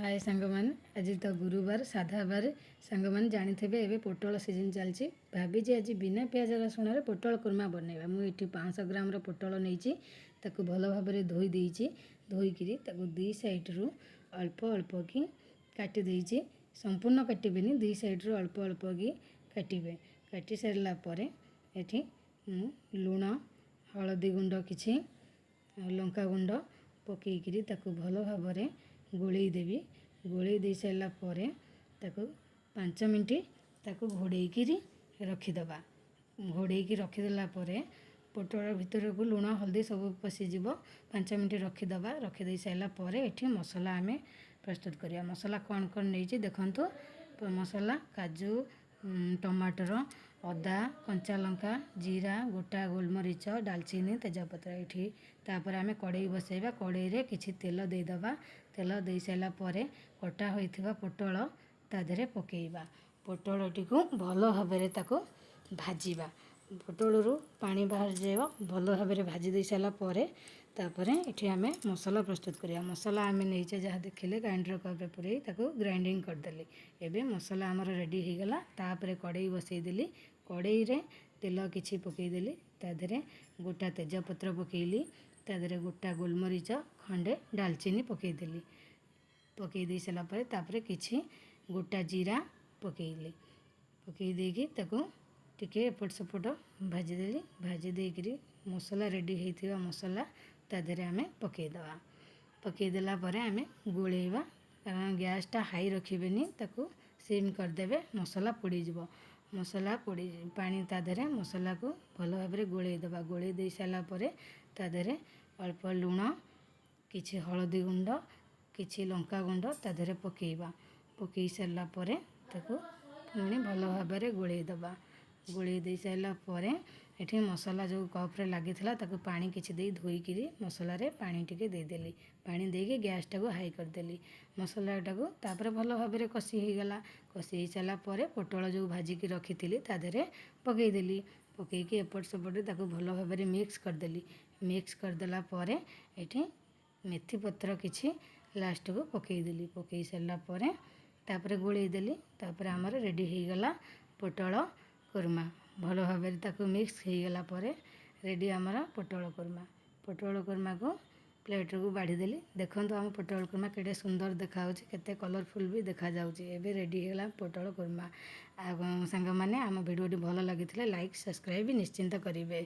ହାଏ ସାଙ୍ଗମାନେ, ଆଜି ତ ଗୁରୁବାର, ସାଧାବାର। ସାଙ୍ଗମାନେ ଜାଣିଥିବେ, ଏବେ ପୋଟଳ ସିଜନ୍ ଚାଲିଛି। ଭାବିଛି ଆଜି ବିନା ପିଆଜ ରସୁଣରେ ପୋଟଳ କୁର୍ମା ବନେଇବା। ମୁଁ ଏଠି 500 ଗ୍ରାମର ପୋଟଳ ନେଇଛି। ତାକୁ ଭଲ ଭାବରେ ଧୋଇ ଦେଇଛି। ଧୋଇକିରି ତାକୁ ଦୁଇ ସାଇଡ଼ରୁ ଅଳ୍ପ ଅଳ୍ପ କି କାଟି ଦେଇଛି। ସମ୍ପୂର୍ଣ୍ଣ କାଟିବେନି, ଦୁଇ ସାଇଡ଼ରୁ ଅଳ୍ପ ଅଳ୍ପ କି କାଟିବେ। କାଟି ସାରିଲା ପରେ ଏଠି ମୁଁ ଲୁଣ, ହଳଦୀ ଗୁଣ୍ଡ, କିଛି ଲଙ୍କା ଗୁଣ୍ଡ ପକେଇକିରି ତାକୁ ଭଲ ଭାବରେ ଗୋଳେଇ ଦେବି। ଗୋଳେଇ ଦେଇ ସାରିଲା ପରେ ତାକୁ 5 ମିନିଟ୍ ତାକୁ ଘୋଡ଼େଇକିରି ରଖିଦେବା। ଘୋଡ଼େଇକି ରଖିଦେଲା ପରେ ପୋଟଳ ଭିତରକୁ ଲୁଣ, ହଳଦୀ ସବୁ ପଶିଯିବ। 5 ମିନିଟ୍ ରଖିଦେବା। ରଖିଦେଇ ସାରିଲା ପରେ ଏଠି ମସଲା ଆମେ ପ୍ରସ୍ତୁତ କରିବା। ମସଲା କ'ଣ କ'ଣ ନେଇଛି ଦେଖନ୍ତୁ। ମସଲା କାଜୁ, ଟମାଟର, ଅଦା, କଞ୍ଚା ଲଙ୍କା, ଜିରା, ଗୋଟା ଗୋଲମରିଚ, ଡାଲଚିନି, ତେଜପତ୍ର ଏଠି। ତାପରେ ଆମେ କଡ଼େଇ ବସେଇବା। କଡ଼େଇରେ କିଛି ତେଲ ଦେଇଦେବା। ତେଲ ଦେଇସାରିଲା ପରେ କଟା ହୋଇଥିବା ପୋଟଳ ତା ଦେହରେ ପକାଇବା। ପୋଟଳଟିକୁ ଭଲ ଭାବରେ ତାକୁ ଭାଜିବା। ପୋଟଳରୁ ପାଣି ବାହାରିଯିବ। ଭଲ ଭାବରେ ଭାଜି ଦେଇ ସାରିଲା ପରେ ତାପରେ ଏଠି ଆମେ ମସଲା ପ୍ରସ୍ତୁତ କରିବା। ମସଲା ଆମେ ନେଇଛେ ଯାହା ଦେଖିଲେ, ଗ୍ରାଇଣ୍ଡର କପ୍ରେ ପୂରେଇ ତାକୁ ଗ୍ରାଇଣ୍ଡିଙ୍ଗ କରିଦେଲି। ଏବେ ମସଲା ଆମର ରେଡ଼ି ହେଇଗଲା। ତାପରେ କଡ଼େଇ ବସେଇଦେଲି। କଡ଼େଇରେ ତେଲ କିଛି ପକାଇଦେଲି। ତା ଦେହରେ ଗୋଟା ତେଜପତ୍ର ପକାଇଲି। ତା ଦେହରେ ଗୋଟା ଗୋଲମରିଚ, ଖଣ୍ଡେ ଡାଲଚିନି ପକାଇଦେଲି। ପକାଇ ଦେଇ ସାରିଲା ପରେ ତାପରେ କିଛି ଗୋଟା ଜିରା ପକାଇଲି। ପକାଇ ଦେଇକି ତାକୁ ଟିକେ ଏପଟ ସେପଟ ଭାଜିଦେଲି। ଭାଜି ଦେଇକିରି ମସଲା, ରେଡ଼ି ହେଇଥିବା ମସଲା ତା ଦେହରେ ଆମେ ପକାଇଦେବା। ପକାଇଦେଲା ପରେ ଆମେ ଗୋଳେଇବା, କାରଣ ଗ୍ୟାସ୍ଟା ହାଇ ରଖିବେନି, ତାକୁ ସିମ୍ କରିଦେବେ। ମସଲା ପୋଡ଼ିଯିବ। ମସଲା ପୋଡ଼ି ପାଣି ତା ଦେହରେ ମସଲାକୁ ଭଲ ଭାବରେ ଗୋଳେଇ ଦେବା। ଗୋଳେଇ ଦେଇ ସାରିଲା ପରେ ତା ଦେହରେ ଅଳ୍ପ ଲୁଣ, କିଛି ହଳଦୀ ଗୁଣ୍ଡ, କିଛି ଲଙ୍କା ଗୁଣ୍ଡ ତା ଦେହରେ ପକାଇବା। ପକାଇ ସାରିଲା ପରେ ତାକୁ ପୁଣି ଭଲ ଭାବରେ ଗୋଳେଇ ଦେବା। ଗୋଳେଇ ଦେଇ ସାରିଲା ପରେ ଏଠି ମସଲା ଯେଉଁ କପ୍ରେ ଲାଗିଥିଲା, ତାକୁ ପାଣି କିଛି ଦେଇ ଧୋଇକିରି ମସଲାରେ ପାଣି ଟିକେ ଦେଇଦେଲି। ପାଣି ଦେଇକି ଗ୍ୟାସ୍ଟାକୁ ହାଇ କରିଦେଲି। ମସଲାଟାକୁ ତାପରେ ଭଲ ଭାବରେ କଷି ହେଇଗଲା। କଷି ହେଇସାରିଲା ପରେ ପୋଟଳ ଯେଉଁ ଭାଜିକି ରଖିଥିଲି, ତା ଦେହରେ ପକାଇଦେଲି। ପକାଇକି ଏପଟ ସେପଟ ତାକୁ ଭଲ ଭାବରେ ମିକ୍ସ କରିଦେଲି। ମିକ୍ସ କରିଦେଲା ପରେ ଏଠି ମେଥି ପତ୍ର କିଛି ଲାଷ୍ଟକୁ ପକାଇଦେଲି। ପକାଇ ସାରିଲା ପରେ ତାପରେ ଗୋଳେଇ ଦେଲି। ତାପରେ ଆମର ରେଡ଼ି ହେଇଗଲା ପୋଟଳ କୁର୍ମା। ଭଲ ଭାବରେ ତାକୁ ମିକ୍ସ ହେଇଗଲା ପରେ ରେଡ଼ି ଆମର ପୋଟଳ କୁର୍ମା। ପୋଟଳ କୁର୍ମାକୁ ପ୍ଲେଟ୍କୁ ବାଢ଼ିଦେଲି। ଦେଖନ୍ତୁ, ଆମ ପୋଟଳ କୁର୍ମା କେଡ଼େ ସୁନ୍ଦର ଦେଖାହେଉଛି, କେତେ କଲରଫୁଲ୍ ବି ଦେଖାଯାଉଛି। ଏବେ ରେଡ଼ି ହେଇଗଲା ପୋଟଳ କୁର୍ମା। ଆଉ ସାଙ୍ଗମାନେ, ଆମ ଭିଡ଼ିଓଟି ଭଲ ଲାଗିଥିଲେ ଲାଇକ୍, ସବସ୍କ୍ରାଇବ୍ ନିଶ୍ଚିନ୍ତ କରିବେ।